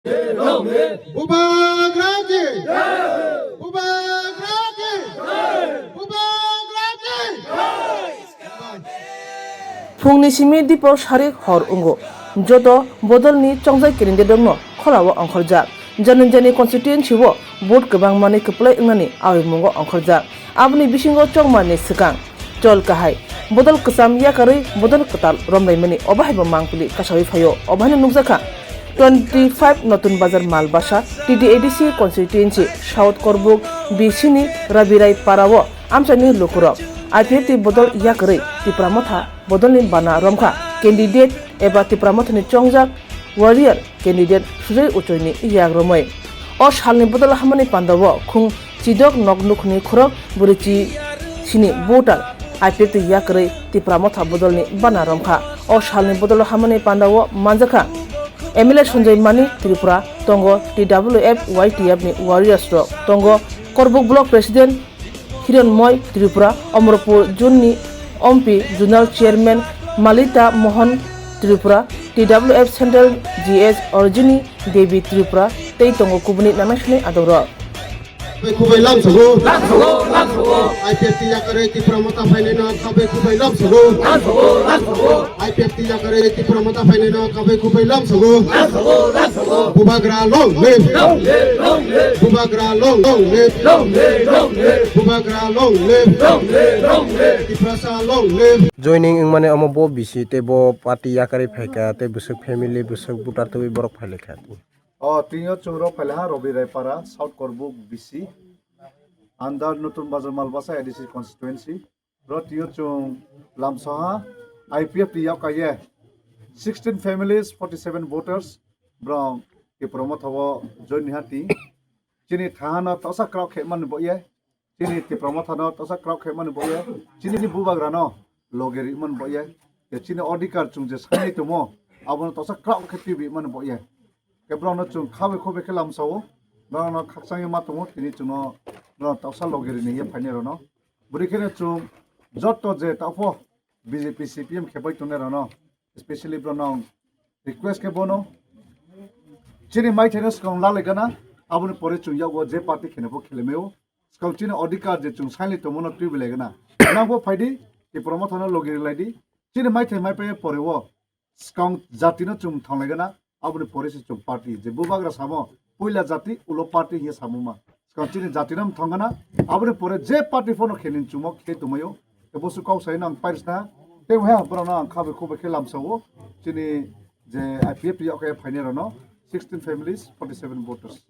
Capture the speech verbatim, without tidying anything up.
Bubagra ki! Bubagra ki! Bubagra ki! Phungni simi dipor sarik hor wngo. Joto bodolni chongjak candidate-rokno kholao ongkhorjak. Jani jani constituency-o vote kwbang manwi kwplai wngnani awimungo ongkhorjak. Aboni bisingo chongmani swkang chol kahai bodol kwcham yakarwi bodol kwtal romlaimani obo haibo mangpili kasawi phaio. Obo haino nukjakha twenty five Notun Bazar Malbasa T T A D C constituency South Korbuk B C ni Rabirai Para-o amchaini lukurok I P F T bodol yakarwi Tipra Motha bodolni bana romkha. Candidate eba Tipra Mothani chongjak warrior candidate Sujay Uchoini yak romwi. O salni bodol hamani pandao khung chidok nok nukhni khorok bwrwi chi sini voter I P F T yakarwi Tipra Motha bodolni bana romkha. O salni bodol hamani pandao manjakha M L A Sanjay Manik Tripura, tongo T W F Y T F ni warriors rok, tongo Korbuk Block President Hiranmoy Tripura, Omorpur Zone ni M P Zonal Chairman Malita Mohan Tripura, T W F Central G S Arjuni Devi Tripura tei tongo kubuni nangnaisani adongrok. Bai kubai lamsogo. Lamsogo, lamsogo. I P F T yakarwi Tipra Motha phainaino kabai kubai lamsogo. Lamsogo, lamsogo. I P F T yakarwi Tipra Motha phainaino kabai kubai lamsogo. Lamsogo, lamsogo. Bubagra long live. Long live, long live. Bubagra long, long live. Long live, long live. Bubagra long live. Long live, long live. Tiprasa long live. Joining wngmani omo bo bisi tei bo party yakarwi phaikha tei bwswk family bwswk voter twiwi borok phailaikha. O tini o chwng rok phailaha Rabirai Para, South Korbuk B C, under Notun Bazar Malbasa A D C constituency. Bro tini o chwng lamsoha I P F T yakkaiye sixteen families, forty seven voters, bro Tipra Motha o join ni hati. Chini thahano tosa kraw khe man bo ye. Chini Tipra Motha no tosa kraw khe man bo ye. Chini bubagra no loge ri man bo ye. Ye chini odhikar chwng je sanai tomo, abono tosa kraw khe tibi man bo ye. Ke bro no chwng khabe khobe khe lamsao. Bro no khakchangye ma tomo, tini chwng no bro tosa loge ri ni ye phaini rw no. Bwrwi kheno chwng jotto je taphok B J P C P M khe bai tongnai rw no. Especially bro no request khe bono. Chini maithai no swkang lalai gana, aboni pore chwng yago je party kheno bo khele meo. Swkang chini odhikar je chwng saini tongmano twi belai gana. Nang bo phaidi, Tipra Motha no logi rilai di. Chini maithai mai pai pore o. Swkang jati no chwng thanglai gana, aboni pore se chwng party. Je bubagra samo, puila jati, ulo party hiya samo ma. Swkang chini jati no thang gana, aboni pore je party phono khenin chwngmo khe tumayo. Ebo su kau sai nang pairis na, te wha bro no ang khabe khobe khe lamsao. Chini je I P F T yakkaiye phaini rw no, sixteen families, forty seven voters.